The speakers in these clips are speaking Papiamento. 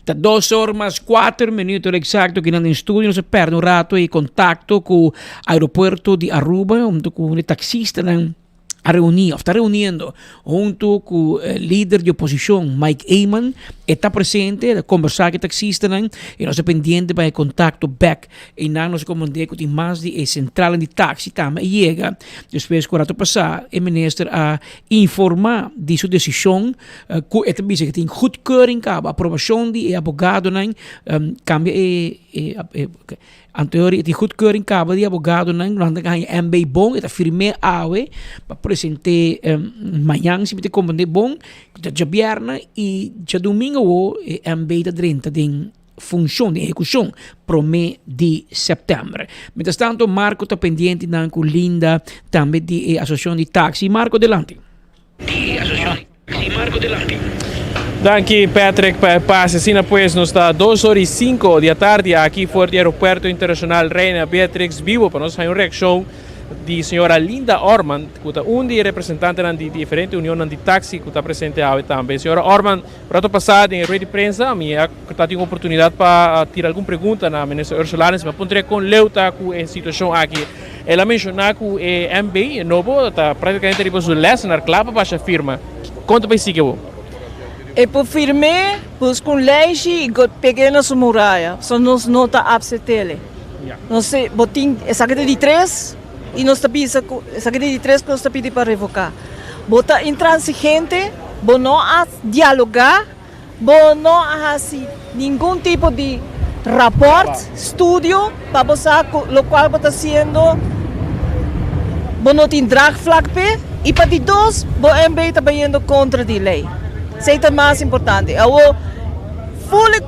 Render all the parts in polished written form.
Ta dos or mas cuater minuto exacto kinan den studio. Nos a perde un rato e contacto cu aeropuerto di Aruba hunto cu e taxistanan a reuni of ta reuniendo hunto cu lider di oposicion Mike Eman. E ta presente, ta conversa cu e taxistanan y nos ta pendiente pa e contacto bek. Eynan nos a comprende cu tin mas di e centralnan di taxi tambe a yega. Despues cu rato pasa e minister a informa di su decision cu e ta bisa cu tin goedkeuring caba, aprobacion di e abogadonan, cambia e anterior e tin goedkeuring caba di e abogadonan, nan ta haña MB bon, e ta firm'é awe pa present'é mañan si mi ta comprende bon, cu ta djabièrnè y djadumingu awo e MB ta drenta den Funshon di ehekushon promé di sèptèmber. Mientrastanto Marco ta pendiente nan ku Linda tambe di e asosiashon di taksi. Marco delanti. Di e asosiashon di taksi. Marco delanti. Danki Patrick pa e pase. Asina pues nos ta dos ora i sinku di atardi aki for di Aeropuerto Internacional Reina Beatrix bibo pa nos haña un reakshon di señora Linda Orman ku ta un di e representantenan di diferente unionnan di taksi ku ta presente awe tambe. Señora Orman, Rato pasá den e rueda di prensa mi a ta tin oportunidat pa tira algun pregunta na Minister Ursula Arends. Mi a puntra kon leu ta ku e situashon aki. El a menshoná ku e MB e nobo ta praktikamente riba su lèsenar kla pa basha firma. Kon ta bai sigui awor? E por firm'é, buska un leishi i peg'é na su muraya, pasobra nos no ta apset'el. Nos bo tin esaki ta di tres i nos ta bisa ku esaki ta di tres ku nos ta pidi pa revoká. Bo ta intransigente, bo no a dialogá, bo no a hasi ningun tipo di rapòrt, studio, pa bo sa ku lokual bo ta hasiendo bo no tin draagvlak p'e, i pa di dos, bo MB ta bayendo kontra di lei. Esei ta mas importante. Awor, ful e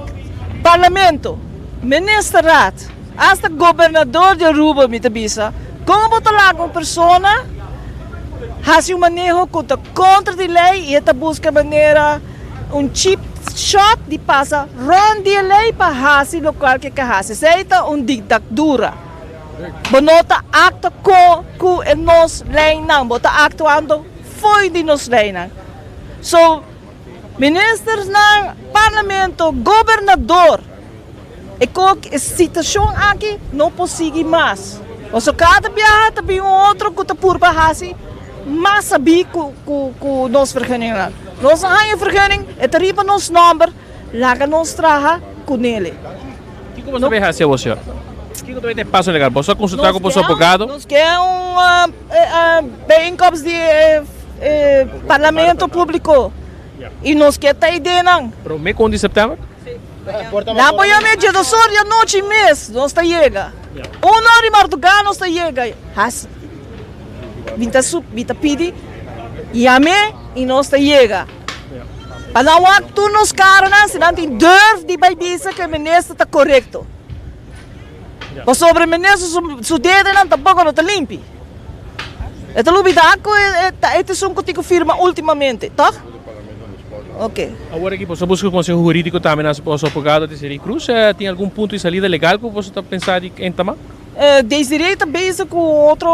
parlamento, ministerraad, hasta gobernador di Aruba mi ta bisa, kon bo ta laga un persona hasi un maneho ku ta kontra di lei i e ta buska manera un cheap shot di pasa rònt di e lei pa hasi lokual ke ke hasi. Esei ta un diktadura. Bo no ta aktua ko ku e nos leinan, bo ta aktuando fo'i di nos leinan. So, ministersnan, parlamento, gobernador, E kok e situashon aki no por sigui mas. Pasobra kada biaha ta bin un otro ku ta purba hasi mas sabí ku ku nos vergunningnan. Nos a haña vergunning, e ta riba nos nòmber, laga nos traha ku nele. Kiko boso ta bay hasi awor, señor? Kiko ta bay ta e paso legal? Boso a konsultá ku boso abogado? Nos ke un bijeenkomst di e parlamento públiko i nos ke ta ideanan. Promé ku un di sèptèmber? Nan por yama e dosor di anochi mes nos ta yega. Un ora di mardugá nos ta yega. Hasi mi ta su mi ta pidi yam'é i nos ta yega. Pa nan wak tur nos karanan si nan tin durf di bai bisa ku e minister ta korekto. Pasobra e minister su su dedenan tampoko no ta limpi. E ta lubidá ku e ta esun ku tin ku firma ultimamente, tòg? Ok. Awor aki boso a buska konseho hurídiko tambe na boso abogado Desiree Cruz. Tin algun punto di salida legal ku boso ta pensa di entamá? Desiree ta bezig ku un otro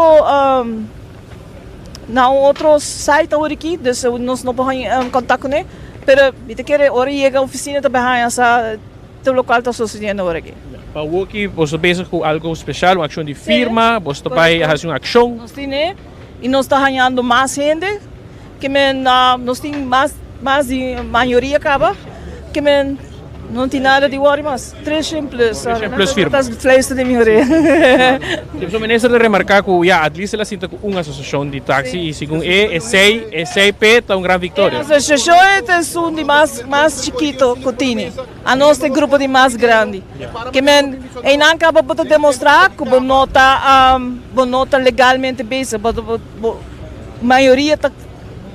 na un otro site awor aki, dus nos no por haña kontak kuné. Pero mi ta kere ora yega ofisina ta bai haña sa tur lokual ta sosediendo awor aki. Pa awor aki boso ta bezig ku algo speshal, un akshon di firma, boso ta bai hasi un akshon? Nos tine i nos ta hañando mas hende. Ke men nos tin mas mas di mayoria kaba ke men no tin nada di wòri mas. Treshen plus. Treshen plus firma. Ta fluister den mi orea. Si pasobra minister ta remarká ku ya at least el a sinta ku un asosiashon di taksi i segun e esei esei p'e ta un gran viktoria. E asosiashon ta esun di mas mas chikito ku tini. Anos ta e grupo di mas grandi. Ke men einan kaba bo ta demostrá ku bo no ta bo no ta legalmente bezig bo bo Mayoria ta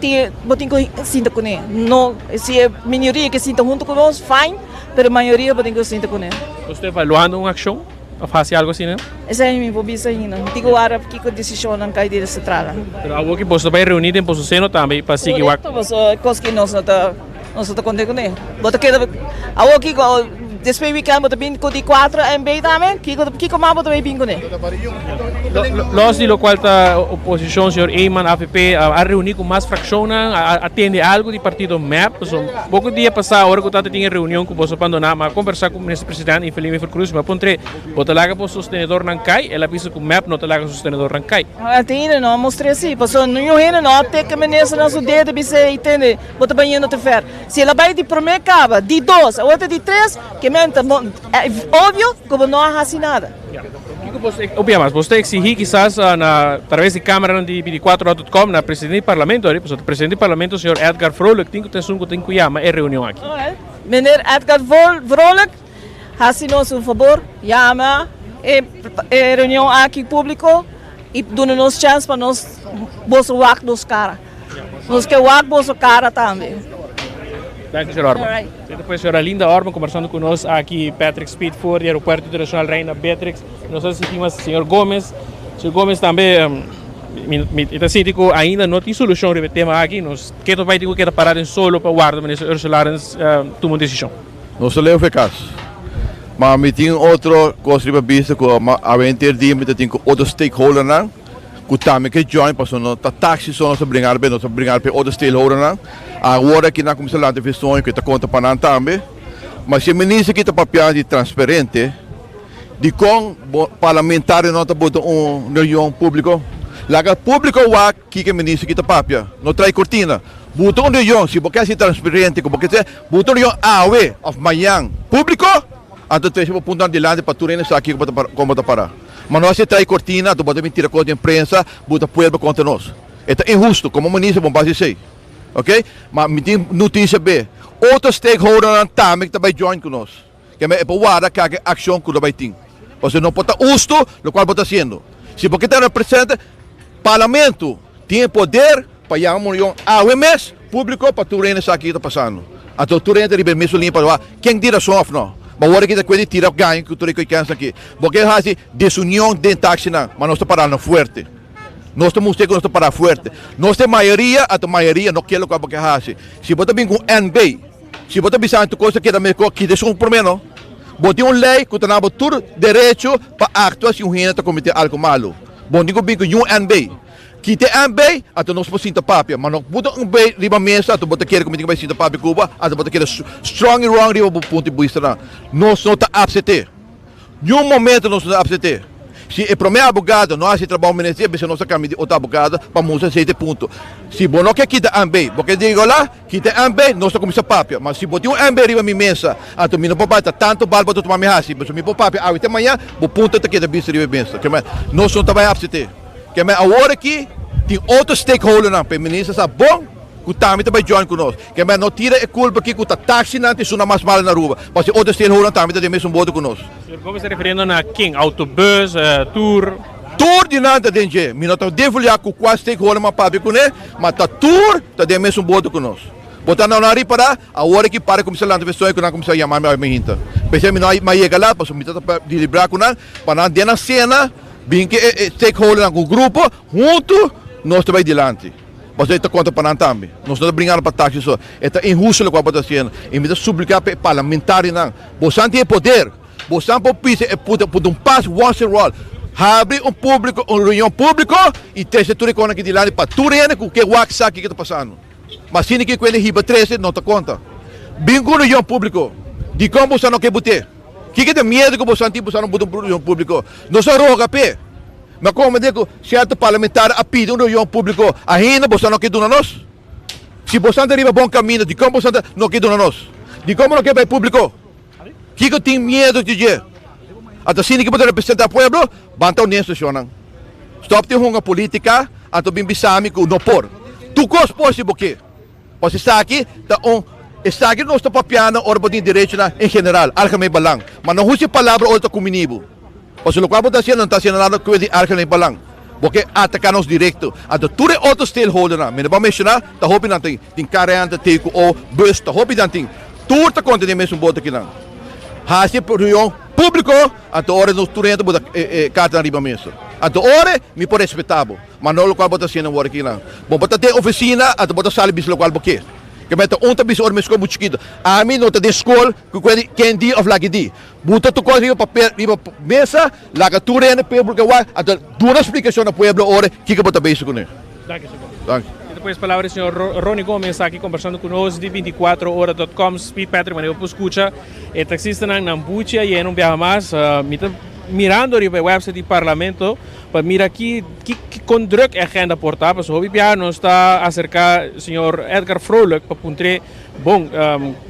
tin bo tin ku sinta kuné. No, si e minoria ke sinta huntu ku nos, fine, pero mayoria bo tin ku sinta kuné. Bo sta evaluando un akshon òf hasi algu asina? Esei mi por bisa ainda. Mi tin ku wara kiko desishonnan kai di e sentralnan. Pero awor ki boso ta bai reuní den boso seno tambe pa sigui wak. Korekto, pasobra kos ki nos no ta nos no ta konten kuné. Bo ta keda awor kiko. Despues weekend bo ta bin ku di 4 MB tambe. Kiko kiko mas bo ta bay bin kuné? Los di locual ta oposicion, señor Eman, avp, a reuni cu mas fraccionnan, a tende algo di partido mep. So, poco dia pasa, ora cu tata tin e reunion cu boso abandona, ma a conversa cu minister president Evelyn Wever Croes, mi a puntr'e, bo ta laga bo sostenedornan cay? El a bisa cu mep no ta laga sostenedornan cay. Te hende no a mustr'e si, pasobra niun hende no a teka minister na su dedo bis'e, y tende, bo ta bayendo te ver. Si el a bay di prome caba, di dos, awor ta di tres, ke men ta obvio cu bo no a haci nada. Kiko bo un bia mas, bo ta exigí kisas na traves di cameranan di binticuatrohora.com na presidente di parlamento, pasobra presidente di parlamento señor Edgar Vrolijk tin cu ta esun cu tin cu yama e reunion aki. Meneer Edgar Vrolijk, haci nos un fabor, yama e reunion aki publico y duna nos chance pa nos boso wak nos cara. Nos ke wak boso cara tambe. Danki, señor Orman. Esei ta señora Linda Orman conversando cu nos aki Patrick Speed for di Aeropuerto Internacional Reina Beatrix. Nos a sinti mas señor Gomez. Señor Gomez tambe mi ta sinti cu ainda no tin solucion riba e tema aki. Nos keto bay tin cu keda para den solo pa warda minister Ursula Arends tuma un decision. Nos ta leu fe cas. Ma mi tin otro cos riba bista cu awenter dia mi ta tin cu otro stakeholdernan. Ku tambe ke join pasobra no ta taxi so nos ta bringa riba nos ta bringa riba e otro stakeholdernan. Awor aki nan kuminsá lanta e soño ku e ta konta pa nan tambe. Ma si e minister ki ta papia di transparente, dikon bo parlamentario no ta bota un reunion públiko? Laga públiko wak kiko e minister ki ta papia. No trae kortina. Buta un reunion, si bo ke hasi transparente ku bo ke ser, buta un reunion awe òf mañan públiko, anto trese bo puntonan dilanti pa tur hende sa kiko bo ta kon bo ta pará. Ma no a seta e cortina, anto bo ta bin tira cos den prensa, bo ta pueblo contra nos. E ta inhusto, como minister bo no por haci esey. Ok? Ma mi tin noticia be, otro stakeholdernan tambe ta bay join cu nos. Keme e por warda kake accion cu lo bay tin. Pasobra no por ta husto locual bo ta haciendo. Si bo ke ta representa Parlamento tin e poder pa yama un reunion awe mes publico pa tur hende sa kico ta pasando. Anto tur hende ta riba e mesun liña pa wak ken tin rason of no. Ma ora ki ta cuenta di tira gaña cu tur e kens aki. Bo ke haci desunion den taxinan, ma nos ta para nan fuerte. Nos ta mustra cu nos ta para fuerte. Nos ta e mayoria, anto mayoria no kier locual bo ke haci. Si bo ta bin cu un NB, si bo ta bisa tur cos ta keda mejor, kita esun prome no. Bo tin un ley cu ta na bo tur derecho pa actua si un hende ta comete algo malo. Bo no tin cu bin cu niun NB. Kita e NB, anto nos por sinta papia. Ma no buta un B riba mesa, anto bo ta kere ku mi tin ku bai sinta papia ku bo, anto bo ta kere strong i wrong riba bo punto di bista nan. Nos no ta apsete. Niun momento nos no ta apsete. Si e prome abogado no hasi e trabou menesí, a bisa nos ta kambia di otro abogado pa mustra esei ta e punto. Si bo no ke kita NB, bo ke diga, Kita e NB, nos ta kuminsá papia. Ma si bo tin un NB riba mi mesa, anto mi no por bai ta tantu bal bo ta tuma mi hasi. Pasobra mi por papia awe te maña, bo punto ta keda bista riba e mesa. Ke men, nos no ta bai apsete. Ke men, awor aki tin otro stakeholdernan, p'e minister sa bon ku tambe ta bai join ku nos. Ke men, no tira e kulpa aki ku ta taxinan ta esuna mas malo na Aruba, pasobra e otro stakeholdernan tambe ta den mesun boto ku nos. Señor Gomez ta refiriendo na ken? Autobus, tur? Tur di nan ta den dje. Mi no ta divulgá ku kua stakeholder mi a papia kuné, ma ta tur ta den mesun boto ku nos. Bo ta no a ripará? Awor aki para kuminsá lanta vestoña ku nan kuminsá yama mi awe mi hinta. P'esei mi no a yega lat pasobra mi ta ta deliberá ku nan pa nan den nan sena bin ku e stakeholdernan ku grupo huntu nos ta bai dilanti. Pasobra e ta konta pa nan tambe. Nos no ta bringando pa taxi so. E ta inhusto lokual bo ta hasiendo. I mi ta supliká pa e parlamentarionan, bosan tin e poder. Bosan por pisa e puta puta un pas once and all. Habri un publico, un reunion publico y trece tur e cosnan aki dilanti pa tur hende cu ke wak sa kico ta pasando. Ma asina ki cu hende hiba trece no ta conta. Bin cu un reunion publico. Dicon bosan no ke bute? Kico ta miedo cu bosan tin bosan no buta un reunion publico? Nos a roga p'e. Ma como de cu cierto parlamentario a pidi un reunion publico ainda bosan no ke duna nos? Si bosan ta riba bon camino dicon bosan ta no ke duna nos? Dicon bo no ke bay publico? Kiko tin miedu di dje? Anto asina ki bo ta representa pueblo? Ban ta honesto shonnan. Stop di hunga politica anto bin bisa mi ku no por. Tur kos por si bo ke. Pasobra esaki ta un esaki nos ta papiando ora bo tin derechonan en general, algemeen belang. Ma no husi palabra ora ta kumini bo. Pasobra lokual bo ta hasiendo no ta hasiendo nada ku di algemeen belang. Bo ke ataka nos direkto. Anto tur e otro stakeholdernan, mi no por menshoná, ta hopi nan tin. Tin karenta, TQO, bus, ta hopi nan tin. Tur ta konta den mesun boto akinan. Hasi e reunion públiko, anto ora nos tur hende bo ta e kartanan riba mesa. Anto ora mi por respetá bo, ma no lokual bo ta hasiendo awor akinan. Bo bo ta den ofisina, anto bo ta sali bisa lokual bo ke. Ke meta un ta bisa ora mi skol bu chikito. Ami no ta den skol ku kue ken di of laki di. Buta tur kos riba papel riba mesa laga tur hende pueblo ke wak anto duna splikashon na pueblo ora kiko bo ta bezig kuné. Danki señor. Danki. Y despues palabra di señor Ronnie Gomez aki conversando cu nos di 24 hora.com. Speed Patrick manera bo por scucha e taxistanan nan buchi a yena un biaha mas. Mi ta mirando riba e website di parlamento pa mira ki ki con druk e agenda por ta pasobra hopi biaha nos ta acerca señor Edgar Vrolijk pa puntr'e bon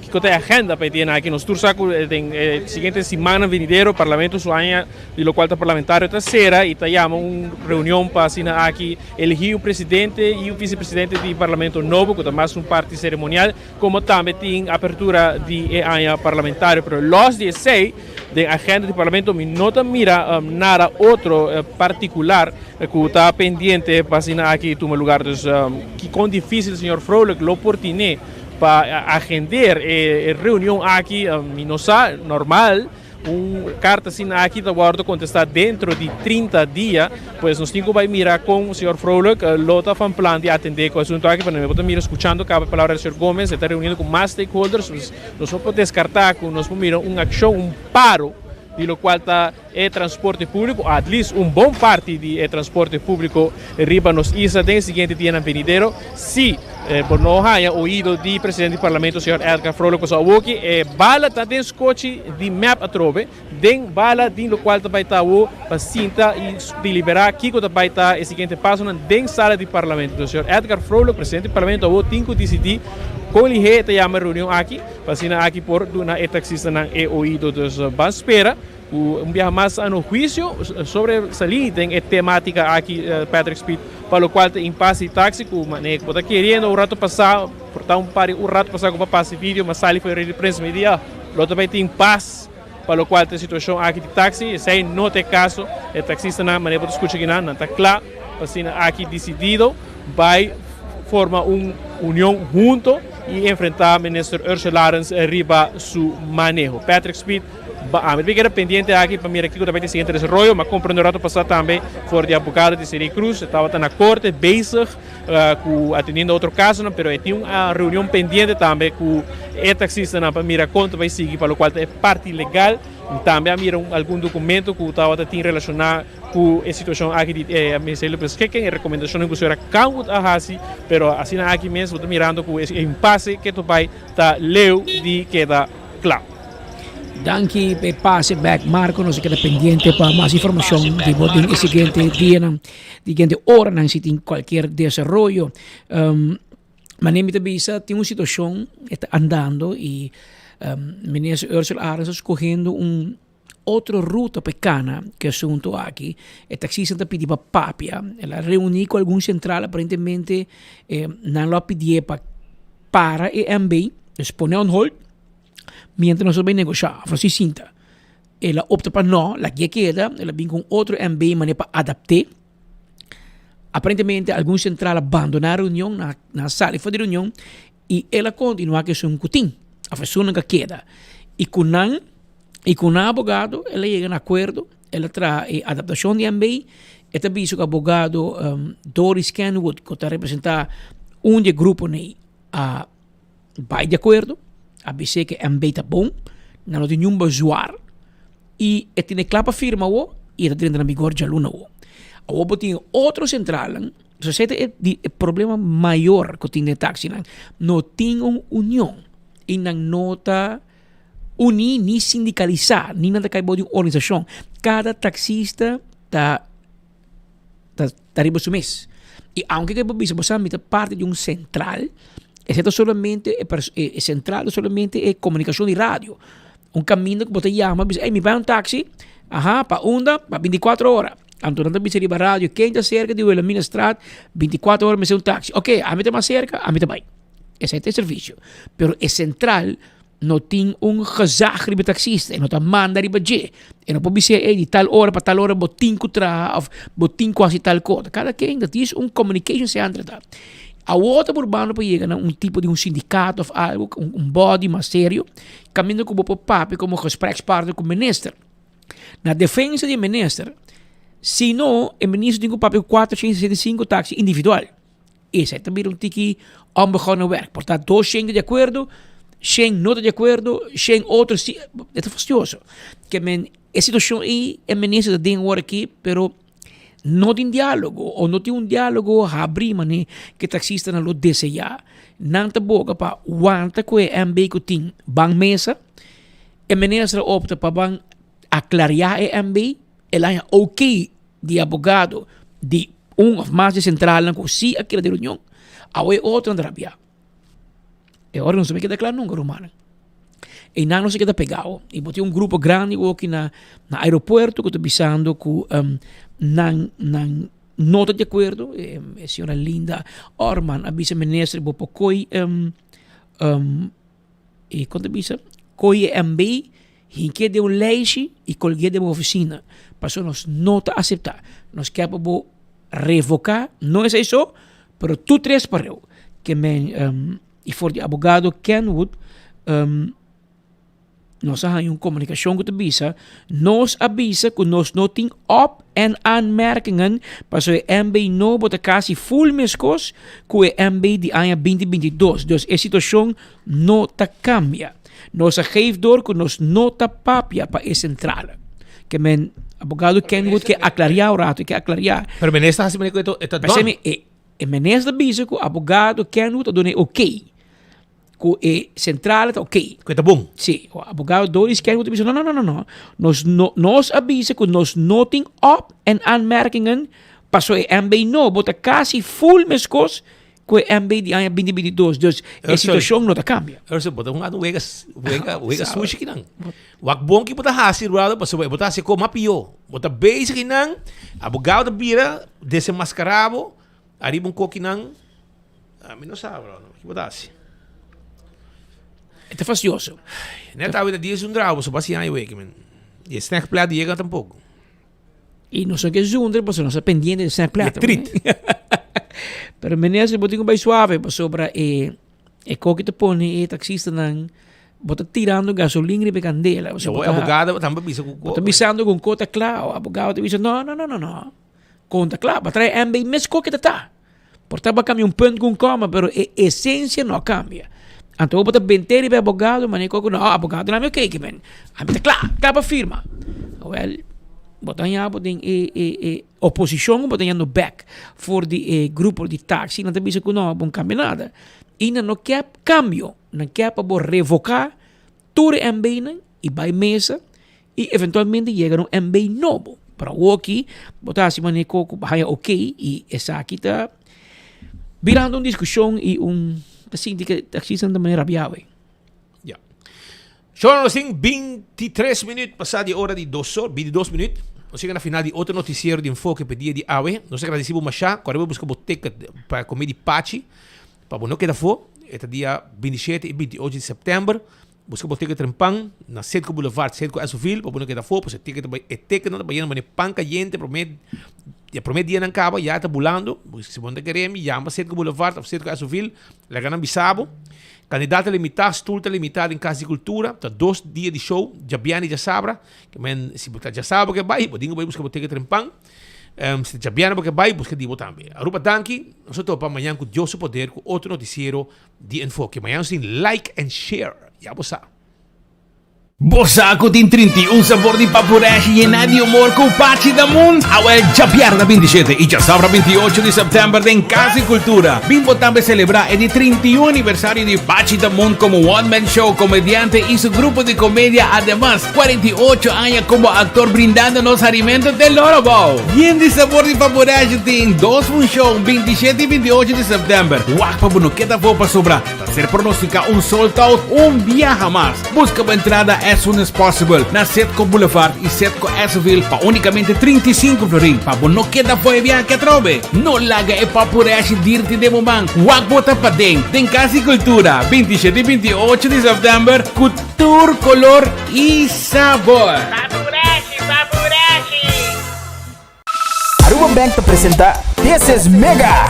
kiko ta e agenda pa e dia nan aki. Nos tur sa cu den e siguiente simannan venidero parlamento su aña di locual ta parlamentario ta cera y ta yama un reunion pa asina aki eligi un presidente y un vicepresidente di parlamento nobo cu ta mas un parti ceremonial como tambe tin apertura di e aña parlamentario. Pero los di esey den agenda di parlamento mi no ta mira nada otro particular cu ta pendiente pa asina aki tuma lugar. Dus con dificil señor Vrolijk lo por tine pa agender e reunion aki mi no sa. Normal Un karta asina aki ta wòrdu kontestá dentro di 30 dia, pues nos tin ku bai mira kon señor Vrolijk lo ta van plan di atendé ku asuntu aki, pasobra mi por ta mira skuchando kaba e palabra di señor Gomez, e ta reuniendo ku mas stakeholders, pues nos no por deskartá ku nos por mira un akshon, un paro di lokual ta e transporte públiko, o at least un bon parti di e transporte públiko riba nos isla den e siguiente dianan benidero, si. Bo no haña oido di presidente di parlamento señor Edgar Vrolijk pasobra awoki e bala ta den skochi di mep atrobe, den bala di lokual ta bai ta awo pa sinta i deliberá kiko ta bai ta e siguiente pasonan den sala di parlamento. Entonces señor Edgar Vrolijk presidente di parlamento awo tin ku disidí kon lihé e ta yama e reunion aki pa asina aki por duna e taksistanan e oido. Dus ban spera Ku un biaha mas a no huisio sobre salí den e temátika aki Patrick Speed, pa lokual ta impase di taxi ku manera ku bo ta keriendo un rato pasá, por ta un par di un rato pasá ku bo a pasa e video, ma sali for e red di prensa mi di ah, lo ta bai tin pas pa lokual ta e situashon aki di taxi, esei no ta e kaso, e taxistanan manera bo ta skucha kinan nan ta kla pa asina aki disidido bai forma un union hunto i enfrentá Minister Ursula Arends riba su maneho. Patrick Speed. Ami ta keda pendiente aki pa mira kiko ta bai ta e siguiente desaroyo. Mi a comprende un rato pasa tambe for di abogado di Seri Cruz. E tabata na corte bezig cu atendiendo otro casonan, pero e tin un reunion pendiente tambe cu e taxistanan pa mira con ta bai sigui pa locual ta e parti legal. Tambe a mira algun documento cu tabata tin relaciona cu e situacion aki di e Ministerio Lopez Schikking, e recomendacionnan cu señora Kanwood a haci, pero asina aki mes bo ta mirando cu e impasse ke ta bai ta leu di keda cla. Danki p'e pase bek Marco, nos a keda pendiente pa mas informacion di bo den e siguiente dianan, siguiente oranan si tin cualkier desaroyo. Um, manera mi ta bisa tin un situacion e ta andando y um, minister Ursula Arends ta scogiendo un otro ruta pa e cana cu e asunto aki. E taxista ta pidi pa papia, el a reuni cu algun central aparentemente eh, nan lo a pidié pa para e MB, dus pone on hold. Mientras nos a bay negocia, of nos tin sinta, el a opta pa no, lagu'e keda, el a bin cu un otro MB manera pa adapt'e. Aparentemente algun central a bandona reunion, nan a sali for di reunion y el a continua cu esun cu tin, of esunnan cu a keda. Y cu nan, y cu nan abogado el a yega na acuerdo, el a traha e adaptacion di MB, e ta bisa cu abogado Doris Kenwood cu ta representa un di e gruponan ey a. Bai di akuerdo, a bis'é ku MB ta bon, nan no tin niun bezwaar i e tene kla pa firma awo i e ta drenta na bigor djaluna awo. Awo bo tin e otro sentralnan, so esei ta e di e problema mayor ku tin den e taxinan, no tin un union i nan no ta uní ni sindikalisá ni nan ta kai bou di un organisashon. Kada taksista ta. ta ta riba su mes. I aunke ke bo bisa bo sa mi ta parti di un sentral, esei ta solamente e pers e sentral ta solamente e komunikashon di radio. Un kaminda ku bo ta yama bisa ey mi bai un taksi, aha pa unda? Pa bintikuater ora. Anto nan ta bisa riba radio ken ta serka di Wilhelminastraat bintikuater ora mester un taksi. Oke ami ta mas serka, ami ta bai. Esei ta e servisio. Pero e sentral No tin un gezag riba e taxista, e no ta manda riba dje. E no por bis'é, ey, di tal ora pa tal ora bo tin ku traha òf bo tin ku hasi tal kos. Kada ken ta tin un communication center ta. Awor ta purbando pa yega na un tipo di un sindikato òf algu, un body mas serio, kaminda ku bo por papia komo gesprekspartner ku minister. Na defensa di e minister, si no, e minister tin ku papia ku 465 taxi individual. Esei ta bira un tiki onbegonnen werk. Por ta dos shen ta di akuerdo, shen no ta di akuerdo, shen otro si, e ta fastioso. Ke men e situashon ei e minister ta den awor aki, pero no tin dialogo o no tin un dialogo habri mane ke taksistanan lo deseá. Nan ta boga pa wanta ku e MB ku tin ban mesa. E minister a opta pa ban aklariá e MB, el a haña ok di abogado di un of mas di sentralnan ku si a keda di reunion, awe e otronan ta rabia. E ora nos no keda kla nunka rumannan. Einan nos a keda pegao i bo tin un grupo grandi oki na na aeropuerto ku ta bisando ku nan nan no ta di akuerdo. E señora Linda Orman a bisa minister bo por koi E kon ta bisa, Koe e MB, hink'é den un lijstje i kolg'é den bo ofisina, pasobra nos no ta aseptá. Nos ke pa bo revoká, no esei so, pero tur tres pareu. Ke men, i for di abogado Kenwood, Nos a haña un komunikashon ku ta bisa, Nos a bisa ku nos no tin op en aanmerkingen pasobra e MB nobo ta kasi ful meskos ku e MB di aña 2022, dus e situashon no ta kambia. Nos a geef door ku nos no ta papia pa e sentrale. Ke men abogado Kenwood ke aklariá un rato, ke aklariá. Pero minister hasi manera ku e ta P'esei done. mi e minister ta bisa ku abogado Kenwood a duna e oké. Ku e sentrale ta oké. Ku e ta bon. Sí, o abogado Doris Kenwood ta bisa, no, no, no, no, no. Nos no, nos a bisa ku nos no tin op en aanmerkingen paso e MB nobo ta kasi full meskos ku e MB di aña 2022. Dus e situashon no ta kambia. Ursel, bo ta hunga un wega, wega, wega sushi kinan. Wak bon ki bo ta hasi, brother, pasobra bo ta hasi ko mas pió. Bo ta bezig kinan, abogado ta bira desenmaskará bo, ariba un kokinan. Ami no sa, bro. Ki bo ta hasi? E ta fastioso. Net awe ta dia zundra bo, so basi aña weki men. Y e snack plat yega tampoco. Y nos no ke zundra pasobra nos ta pendiente di snack plat. E trit. Pero meneer, si bo tin ku bai suave pasobra e e koki ta pone e taxistanan bo ta tirando gasolin riba e kandela. Bo abogado tambe bisa ku Bo ta bisando ku un kota kla, o abogado ta bisa no no no no no. Konta kla, bo trae MB mes koki ta ta. Por ta bo a cambia un punt cu un coma, pero e esencia no a cambia. Anto bo ta bente riba e abogado, mane cu no, abogado na mi oké, ke men, ami ta cla, cla pa firma. Wel, bo ta haña bo den e, e, e oposicion, bo ta hañando back for di e grupo di taxi, nan ta bisa cu no, bo no cambia nada. Y nan no ke cambio, nan ke pa bo revoca tur e MB-nan y bay mesa y eventualmente yega na un MB nobo. Pero awoki bo ta hasi manera ku bo haña ok y esaki ta birando un diskushon y un ta sinti ke taksistanan ta manera rabiá awe. Ya. Shor nos tin 23 minuut pasá di ora di dos or, 22 minuut. Nos yega na final di otro noticiero di Enfoke pa e dia di awe. Nos ta gradisí bo mashá. Kòrda bo buska bo ticket pa komé di Pachi pa bo no keda afó. E ta dia 27 i 28 di sèptèmber. Buska bo ticket trempan na Citgo Boulevard, Citgo Esoville, pa bo no keda afó, pasobra e ticket ta bai, e ticketnan ta bayendo manera pan kayente, promé, e promé dianan kaba ya ta bulando. Si bo no ta kere mi, yama Citgo Boulevard òf Citgo Esoville, laga nan bisa bo. Kandidat ta limitá, stul ta limitá den Kas di Kultura. Ta dos dia di show, djabièrnè i djasabra. Ke men, si bo ta djasabra bo ke bai, bo tin ku bai buska bo ticket trempan. Si ta djabièrnè bo ke bai, buska di bo tambe. Aruba danki, nos ta topa mañan ku Dios su poder ku otro notisiero. Di Enfoke. Mañana nos tin like and share. Ya bo sa. Bo sa ku tin 31 sabor di papureshi yená di humor ku Pachi Damun? Awel djabièrnè 27 i djasabra 28 di sèptèmber den Kas di Kultura bin bo tambe selebrá e di 31 aniversario di Pachi Damun komo one man show komediante i su grupo di komedia ademas 48 aña komo aktor brindando nos harimentu te loro bou. Yen di sabor di papureshi tin dos funshon 27 i 28 di sèptèmber. Wak pa bo no keda afó pasobra ta ser pronosticá un sold out un biaha mas. Busca bo entrada as soon as possible na Citgo Boulevard y Citgo Esoville pa unicamente 35 florin pa bo no keda afó e biaha aki atrobe. No laga e papureshi dirti den bo man. Wak bo ta paden den Cas di Cultura 27 y 28 di september cu tur color y sabor. Papureshi, papureshi! Aruba Bank ta presenta This is Mega!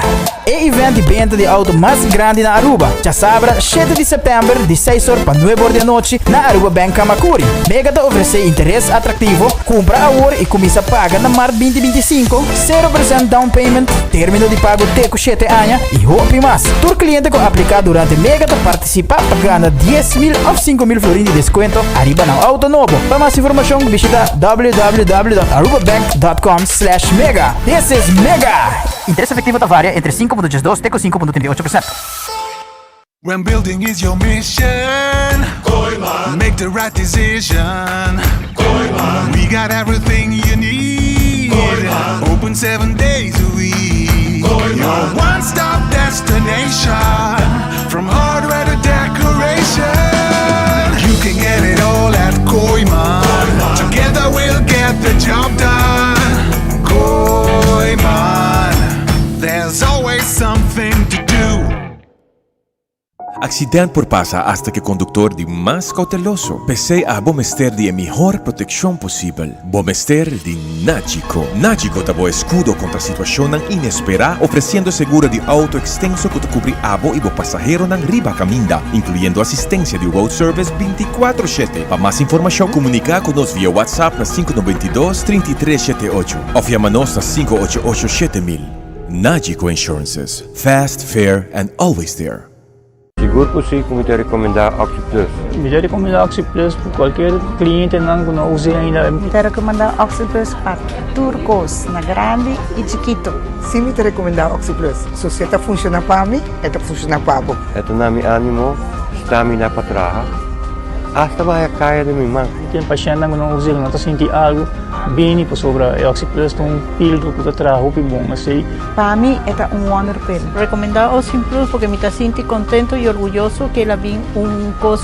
e event di benta di auto mas grandi na Aruba. Djasabra shete di september di seis or pa nuebe or di anochi na Aruba Bank Camacuri. Mega ta ofrece interes atractivo, cumpra awor y cuminsa paga na mart 2025, 0% down payment, termino di pago te cu shete aña y hopi mas. Tur cliente cu aplica durante Mega ta participa pa gana 10,000 of 5,000 florin di descuento ariba nan auto nobo. Pa mas informacion bishita www.arubabank.com slash mega. This is Mega! Interes efectivo ta varia entre 5.12 te cu 5.38%. When building is your mission, make the right decision. We got everything you need. Open 7 days a week. Your one stop destination. From hardware to decoration. You can get it all at Kooyman. Together we'll get the job done. Kooyman. There's always something to do. Accident por pasa hasta cu e conductor di mas cauteloso. P'esey abo mester di e mihor proteccion posibel. Bo mester di Nagico. Nagico ta bo escudo contra situacionnan inespera, ofreciendo seguro di auto extenso cu ta cubri abo y bo pasaheronan riba caminda, incluyendo asistencia di road service 24 shete. Pa mas informacion, comunica cu nos via WhatsApp na 592 33 shete ocho of yama nos na 588 7000. Nagico Insurances, fast, fair and always there. Sigur ku si ku mi ta rekomendá OxyPlus. Mi ta rekomendá OxyPlus pa kualkier klientenan ku no us'é ainda. Mi ta rekomendá OxyPlus pa tur kos, na grandi i chikitu. Si mi ta rekomendá OxyPlus. So si e ta funshoná pa mi, e ta funshoná pa bo. E ta na mi ánimo, stamina pa traha, asta baha kaya den mi man. Tin pashèntnan ku no us'é, ku no ta sinti algu, bini pasobra e OxyPlus ta un filtro ku ta traha hopi bon. Esei. Pa mi e ta un wonder pill. Recomenda Ocean Plus porque mi ta sinti contento y orguyoso que el a bin un cos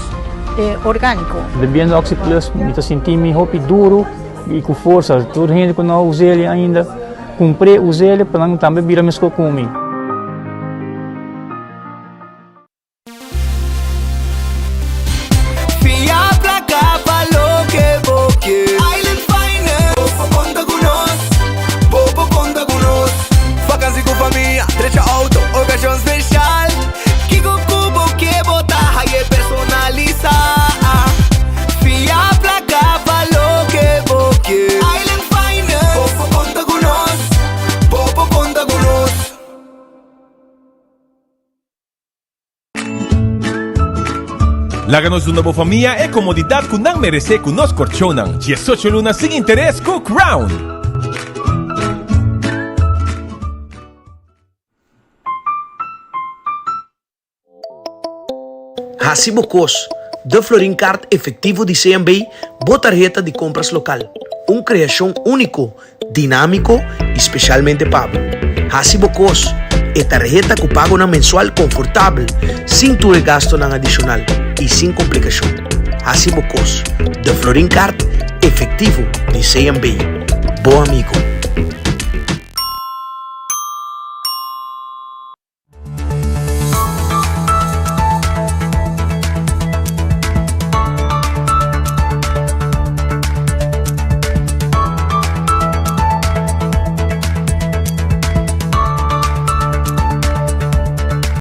organico. Bebiendo Oxy Plus mi ta sinti mi hopi duro y cu forsa. Tur hende cu no a us'el ainda cumpr'e us'el pa nan tambe bira mesco cu mi. Fia placa pa loke bo ke. Island Finance. Bo por conta cu nos. Bo por conta cu nos. Vakantie cu famia, drecha auto, ocasion special. Kico cu bo ke bo ta haye personalisa. Fia placa pa loke bo ke. Island Finance. Bo por conta cu nos. Bo por conta cu nos. Laga nos duna bo famia e komodidat ku nan meresé ku nos korchonnan. Diesocho luna sin interes ku Crown! Hasi bo kos, De Florin Card Efectivo di CMB, bo tarheta di kompras lokal. Un kreashon úniko Dinámiko i spesialmente pa bo. Hasi bo kos, e tarheta ku pagonan mensual konfortabel, sin tur e gastonan adishonal i sin komplikashon. Hasi bo kos. De Florin Card efektivo di CMB. Bo amigo.